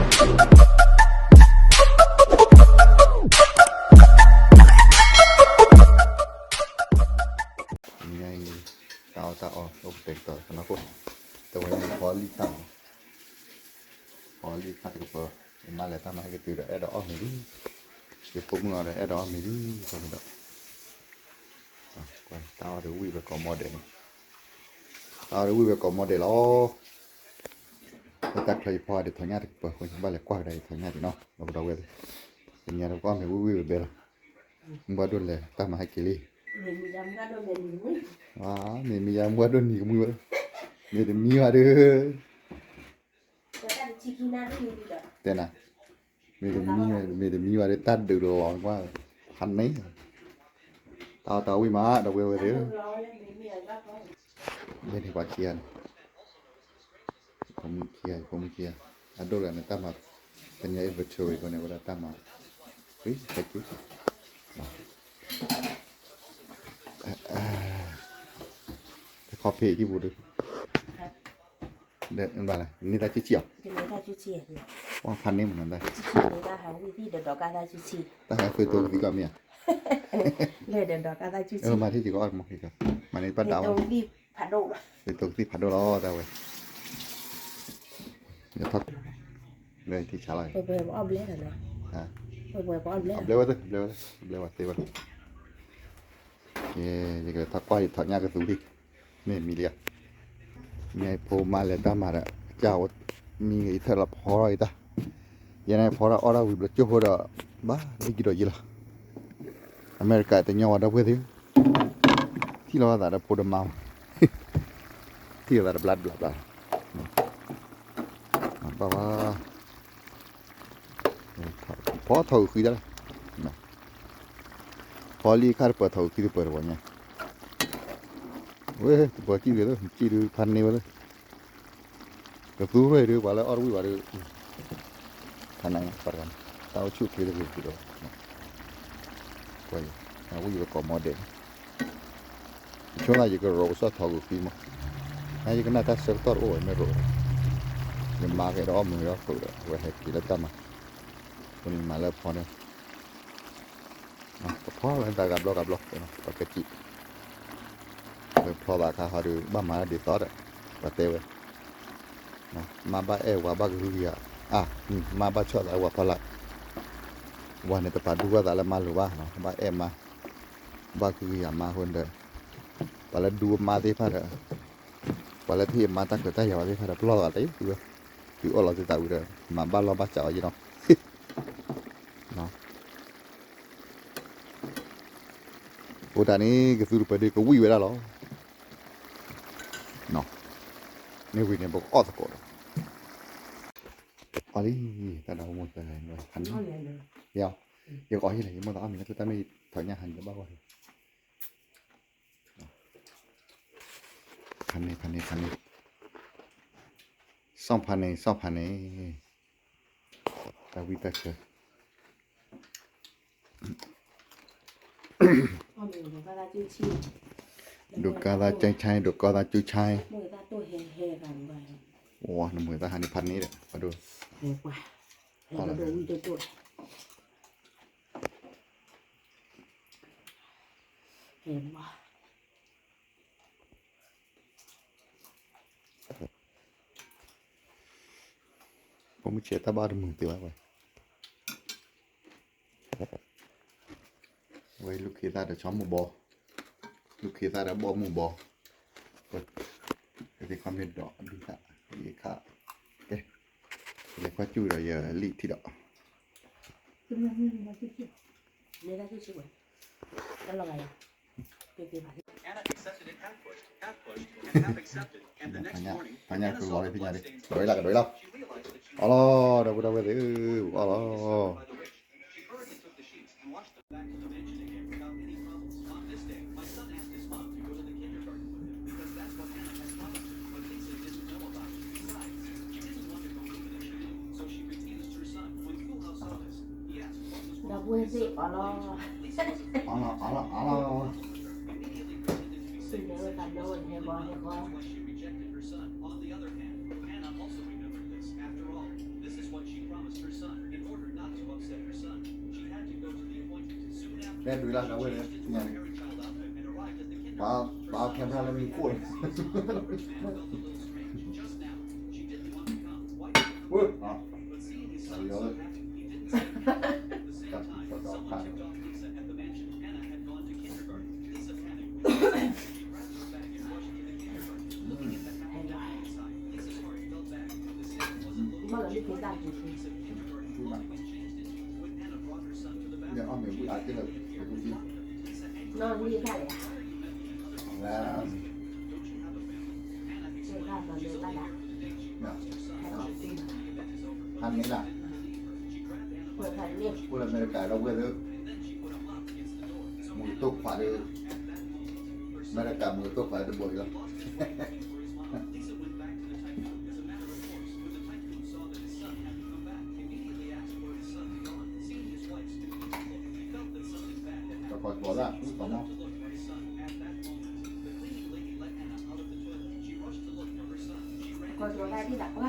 ညါအံၤ တၢ်အီၣ်တၢ်အီ အိၣ်ကတဲာ်ကတီၤသနၢၣ်ခိၣ်, တဲဝဲန့ၣ် ဖီလံၣ်တၢ်မၤ, ဖီလံၣ်ခါတကပၤ, ယမါလဲၤတၢ်မၤဟဲကတုၤဒီး အဲၣ်ဒိးအီၣ်မ့ၤလံ, ယဖိမုၣ်အီၤဒီး အဲၣ်ဒိးအီၣ်မ့ၤလံ, ဒီး တၢ်အီၣ်တဝံၣ်ဝဲကိးမီဒဲးန့ၣ်, တၢ်အီၣ်တဝံၣ်ဝဲကိးမီဒဲးလီၤ. တၢ်ချၢယဖီဒ်ထီၣ်ညၣ်တကပၤအဃိ ယဘၣ်လဲၤကွၢ်ကဒါယထီၣ်ညၣ်ဒံးနီၤ, ဒီပုၢ်ဒီဝဲၢ်သ့ၣ်, တနံၤညါတကီၢ်မ့ၢ်ဝံၣ်ဝံၣ်ဝဲဘဲလီၤ, မုၢ်ဘၣ်ဒိၣ်လဲၤတၢ်မၤဟဲက့ၤလံ, မ့ၢ်မံယါမုၢ်ဘၣ်ဒိၣ်နံၤကမှံဝဲ, မ့ၢ်တမံဘၣ်ဒီး တဲနၤ, မ့ၢ်တမံဘၣ်, မ့ၢ်တမံဘၣ်ဒီး တၢ်ဒုးလီၤကွၢ်, ဖးန့ၣ်, တၢ်အီၣ်တၢ်ဝံၣ်မး ဒီပုၢ်ဒီဝဲၢ်သ့ၣ်ဧၢ, လၢန့ၣ်ပှၤခံဂၤန့ၣ်, ဖိမုၣ်ခံဂၤ, ဖိမုၣ်ခံဂၤ, အဒိၣ်တဂၤန့ၣ် တၢ်မၤ, တနံၤအံၤ inventory အဃိန့ၣ် အဝဲဒၣ်တၢ်မၤ, ဝံၣ်, ဟဲက့ၤ တခီဖဲအံၤကံၢ်ပူၤဒုး, ဘၣ်လဲၣ်, န့ၢ်တၢ်ဆံၣ်ဆံၣ်အီၤ, ပှၤဖးန့ၢ်မနုၤတၢ်, တၢ်ဟဲဃုသိကသံကီၢ်မ့ၢ်ဧါ, မၤထံၣ်က့ၤကီၢ်မ့ၢ်, မၤန့ၢ်တၢ်ဒၣ်ဝဲ, ဃုသိကသံဖးဒိၣ်လီၤ တၢ်ဝဲ, ယထီၣ်, လၢထံဆါလီၤ, အီၣ်ဘျဲဝဲသ့ၣ်, ဘျဲဝဲသ့ၣ်, ဘျဲဝဲသ့ၣ်, ယကလဲၤထီၣ်ကွၢ်ယထီၣ်ညၣ်ကသူလံ, မ့ၢ်မံၤလံဧါ, မ့ၢ်ဖိမါလဲၤတၢ်မၤဒီး ကစၢ်ဝဲ, မံၤဂ့ၤထၢၣ်လီၤဖီထီၣ်အံၤတၢ်, ယဲန့ၣ်ဖီထီၣ်အီၣ်ဒၣ်ဝံၤဘျီကၠိဖိဒီး, ဘၣ်လံကဒီးယံၤလီၤ, အမဲရကၤတညီဝဲဒီပုၢ်ဝဲၢ်သ့ၣ်, ထံၣ်လီၤသးဒီးဖိဒီးမါ, ထံၣ်လီၤသးတဘျါတဘျါဘျါ, ဘၣ်ဝဲ ဖီထီၣ်ဂုာ်ဃံတၢ်လီၤ, ဖီလံခါတပၢၤထီၣ်ဂုာ်ဃံတပၢၤတဝီညါ, ဝဲတပၢၤကံၣ်ဂ့ၤလၢ ကံၣ်ဒုးဖးန့ၢ်ဝဲလၢ, ကသူရဲၣ်ဒုး ပှၤလၢအီၣ်တဝံၣ်ဘၣ်ဒီး, ဖးန့ၢ်တဂၤန့ၣ်, တၢ်အိၣ်ဆူၣ်အိၣ်ချ့တဂ့ၤတဂ့ၤဒီး, ကွၢ်အံၤ, ဝံၣ်ဝဲကိးမီဒဲး ဆိသးယကရိးကစီၣ်ထီၣ်ဂုာ်ဃံမး, နယကနၣ်တၢ်ဆၢကတီၢ်တအိၣ်ဝဲမ့ၢ်ရိး, ယမါကအဲၣ်ဒိးအီၣ်မ့ၤအီၣ်ဃုာ်ဒီး အဝဲဟဲက့ၤလၢတၢ်မၤ, အဃိန့ၣ်မၤလၢဖီန့ၣ်, ပဖီလၢသးဂၤဘျီဂၤဘျီ, ပကစံး, လၢဖျီသးခါဟီဒီး ဘၣ်မၤလၢဒ်သိးဒီး, ပတဲဝဲ မါဘၣ်အဲၣ်ဝၤဘၣ်ကဟုကယာ်, အါ, မါဘၣ်ဆီၣ်သးလၢဝၤဖီလာ်, ဝၤန့ၣ်တပာ်ဒူဝဲသးလၢမါလိၤဘၣ်, ဘၣ်အဲၣ်မါ, ဘၣ်ကဟုကယာ်မါအဃိဒီး, ပှၤလၢဒူမါသ့ၣ်တဖၣ်ဒီး, ပှၤလၢတဟ့ၣ်မါတၢ်ခွဲးတၢ်ယာ်ဘၣ်သ့ၣ်တဖၣ်ဒီး ပလီၢ်သးတသ့ဝဲ, တုၤအီၣ်လီၤသုသးဝံၤဒီး မၤဘၣ်လီၢ်ဘၣ်စးအီၤယ့နီၤ အဃိတၢ်န့ၣ် ကသူတပၢၤဒုးကဝံၣ်ဝဲဒၣ်လီၤ. မ့ၢ်ဝံၤန့ၣ် ပကအီၣ်သကိးဒီး, အီၣ်လံ, တၢ်ဒီးမိၢ်သၢဂၤ, ယကအီၣ်ဟံၣ်လဲၣ်, ယမိၢ်သးအီၣ်မ့ၤလၢကျိတၢ်မ့ၢ် ထီၣ်ညၣ်ဟးန့ၣ်တဘၣ်ဂီၢ်လံ. ဖးန့ၣ် ဖးန့ၣ် ဖးန့ၣ်, စီၣ်ဖးန့ၣ် စီၣ်ဖးန့ၣ်, တၢ်ဝံၣ်တၢ်ဆၢ, ဒိးကါသးကၠဲဆဲ, ဒိးကါသးကၠဲဆဲ, နမိၢ်သးဟးန့ၣ်ဖးန့ၣ်ဒီး ပှၤဒိၣ် ဖိမုၣ်ဆဲးတၢ်ဘၣ်တမုာ်သ့ဝဲ, ဝဲလူၢ်ခ့သၣ်ဒီးဆီမိၢ်ဘီ, လူၢ်ခ့သၣ်ဒီးဘီၣ်မိၢ်ဘီ, သ့ၣ်ခီမ့ၢ်ဒီးဒုးသၣ်, ယခါ, ကဲ, လဲၤကွၢ်စူၣ်ဒီးယလံၣ်ထံၣ်ဒီး ဖးညၣ်ကလီၤလံဖဲညါဒ်, ကဒိးလီၤလီၤ, အီလီၤဒီးပုၢ်ဒီဝဲၢ်သ့ၣ်ဧၢ, အီလီၤ. တဲဒုးလၢကဝဲၢ်လၢညါန့ၣ်, ပှၤ ပှၤ camera လၢမံၤခိၣ်န့ၣ်, ဝဲၢ်, အီၤ, တၢ်ပီၢ်ဒီးဖးန့ၣ် မ့ၢ်လီၤလံက့ၤတၢ်က့ၤက့ၤ, ဒီးအီၣ်မ့ၤဝံၤအါက့ၢ်လၢပကူက့ၤ, နီၢ်လံတၢ်လဲၣ်, လၢ, တၢ်မၤမ့ၢ်ဘၣ်ဒၣ်, ဖးန့ၣ်လၢ, ဖးန့ၣ်, အိၣ်လၢအမဲရကၤလၢဝဲၢ်လၢ မူကတိၢ်ခွးဒီး, အမဲရကၤမူကတိၢ်ခွးတဘိအံၤလီၤ. တၢ်ကီၢ်ကီၢ်လၢအူၣ်သီမီၢ်, ကီၢ်ကီၢ်လၢအဒ်သးပှၢ်န့ၣ်, ပှၢ်ယ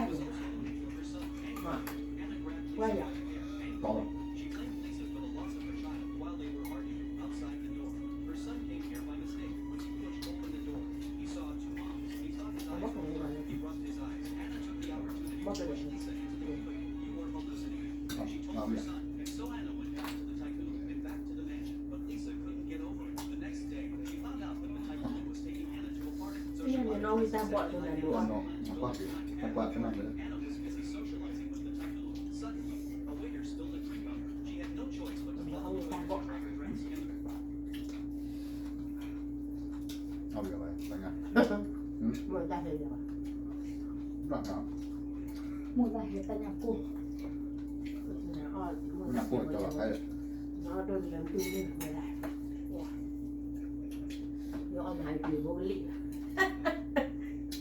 ၤ, တီၢ်လီၤ.မိၢ်သးဟဲတၢ်ညၣ်ကိၢ်, ညၣ်ကိၢ်ကၢ်လီၤခါ, ပျံၤဘိကလံၣ်, ပျံၤဘိကအိၣ်တီၢ်လၢၤဘၣ်က့ၤနဂ့ၤတန့ၢ်လၢၤဘၣ်,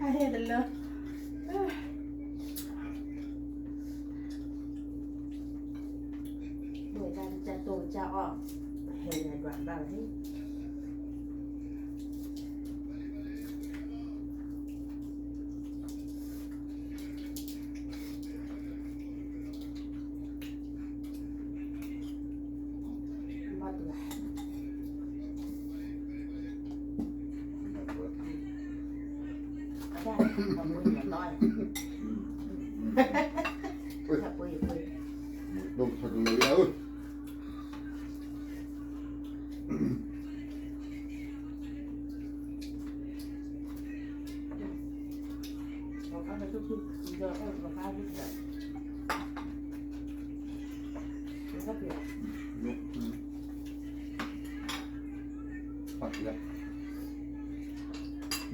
အဟဲတလၢ မ့ၢ်တၢ်ကစၢ်တိၢ်ကစၢ်အီၣ်, ဟဲယဒွးဘၣ်ဝဲ, ဘၣ်တဂၤ ဒိၣ်ထီၣ်တလၢယၤဧၢ, စီၤကါတၢ်တူၢ်ထံၣ်တၢ်ကီလီၤ, တူၢ်ထံၣ်ဒီးကါတၢ်ဟးဝံၣ်ကွၢ်လီၤလၢၤဘၣ်, ကီၢ်ကီၢ်လၢ, တၢ်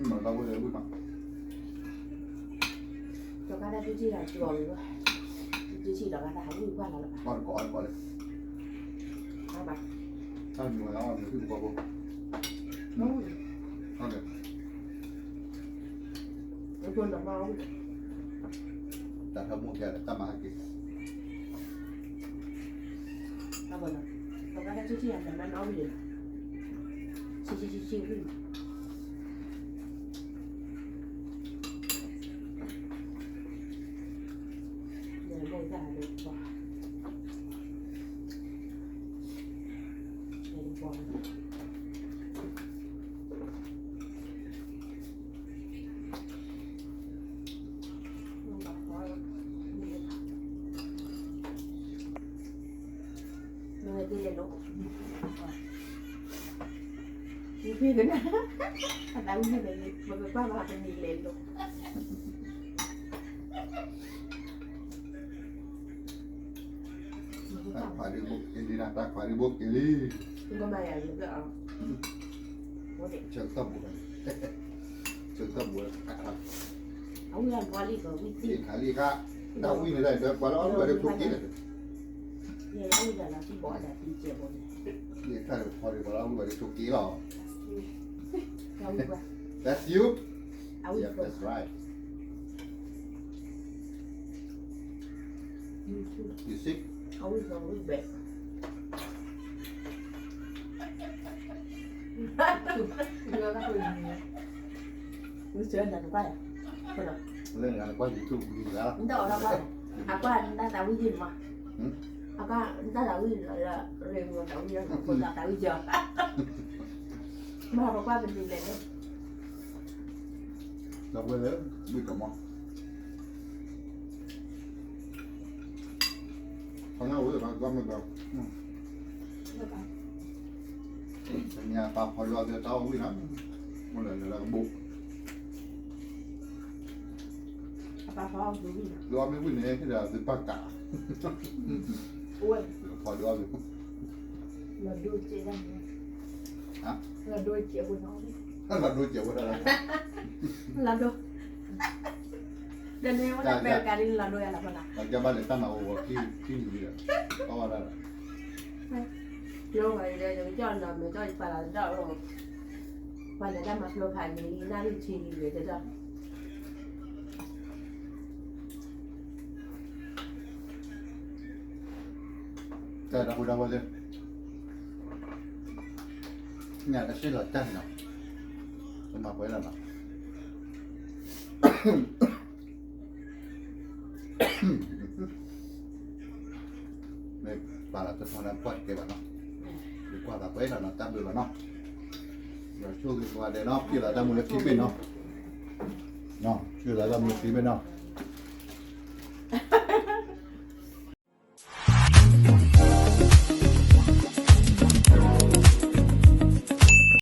မံၤဝဲအီၣ်မ့ၤဖုၣ်ကပီၤဖိ, တၢ်ထီမိၣ်ကဲဒီးတၢ်မၤဟဲက့ၤ, စီၤကါတၢ်တူၢ်ထံၣ်တၢ်မၤနီၣ်ဝံၤလီၤ, ဆံဆံဆံဆံဝံၤ လဲၤလိာ်တၢ်လၢပှၤ, လဲၤပှၤ, မ့ၢ်ဝဲသ့ၣ်လဲၤလိာ်, ဝံၤဖဲကနၣ်, အသးဝံၣ်ဖဲန့ၣ် ပကကွၢ်ဘၣ်ပမ့ၢ်လဲၤလိာ် တၢ်ခွါဒုးဘိးက့ၤလံ, တၢ်ခွါဒုးဘိးက့ၤလံ, ဆၢကတီၢ်ဘူး, ဆၢကတီၢ်ဘူး, အဝံၣ်လံ, ခးလံခါ, တၢ်ဝံၣ်န့ၣ်ဒီး ပှၤလၢအီၣ်ဝံၣ်ဘၣ်ဒီးဆိးက့န့ၣ် ယဲၢ်တၢ်ဝံၣ်တၢ်လီၤစံၣ်ဘီအတၢ်သံကဲးဘိန့ၣ်, ယဲၢ်တၢ်တခီဒီး ပှၤလၢအီၣ်ဝံၣ်ဘၣ်ဒီးဆိးက့လီၤ, That's you, yep, that's right, အဝံၣ်ဘၣ်, အဝံၣ်ဘၣ်, အဝံၣ်ဘၣ်, အဝံၣ်ဘၣ်, လၢနကွၢ် YouTube နတၢ်အီၣ်တၢ်ကွၢ်, အကွၢ်နတၢ်သးဝံၣ်ယံၤမး, အကွၢ်နတၢ်သးဝံၣ်လၢ ရ့မီသးဝံၣ်လၢ ဖိသၣ်သးဝံၣ်ယံၤ, မ့ၢ်ပကွၢ်ပဒုးလဲၣ်န့ၣ်, ဒီပုၢ်ဝဲၢ်လၢ ဝံၣ်ကမီၤ ဖီငါဝဲဘၣ်ကွၢ်မ့ၢ်ဘၣ်, တနံၤအပာ်ဖီဒိၣ်အီၣ်သ့တၢ်အီၣ်ဝံၣ်နီၤ, မ့ၢ်လၢလၢကဘိၣ်, အပာ်ဖီအီၣ်ဝံၣ်, ဒိၣ်အီၣ်မ့ၢ်ဝံၣ်န့ၣ် ဟ့ၣ်ဒီးသုပာ်ကး, ဖီဒိၣ်အီၣ်သ့, လီၤဒိကဲး, လီၤဒိကဲးဝဲဒၣ်, လီၤဒိ, ဒီးန့ၣ်ဝဲဒၣ်ပဲကးဒ်လီၤဒိယၤလီၤဖီလာ်, တၢ်ကဘၣ်လဲၤတၢ်မၤဝဲဝဲခံနံၤဒီး, အီၣ်ဝဲဒၣ်ဒီး, ကျိဝဲဒီး ယကကၠီၣ်နီၤမ့ၢ်ကၠီၣ်ယပာ်လီၤတၢ်အီၣ်, ပှၤလဲၤတၢ်မၤကျိဖးန့ၣ်လံနၣ်ရံၣ်ဆံလံဝဲကၠီၣ် တၢ်တၢ်ဖိတၢ်ဝဲသ့ၣ်, ညၣ်တၢ်စ့ၢ်လီၤတၢ်နီၤ, ကမၤပှဲၤလီၤနီၤ, မ့ၢ်ပာ်လီၤတထီန့ၣ်ကွၢ်တကဲဘၣ်နီၤ, ယကွၢ်သးပှဲၤလီၤနီၤ တၢ်ဘျုးလီၤနီၤ, ယွၤဆိၣ်ဂ့ၤပှၤဒဲးနီၤ ပျဲလီၤတၢ်မူလၢခံဘ့ၣ်နီၤ, ပျဲလီၤတၢ်မူလၢခံဘ့ၣ်နီၤ,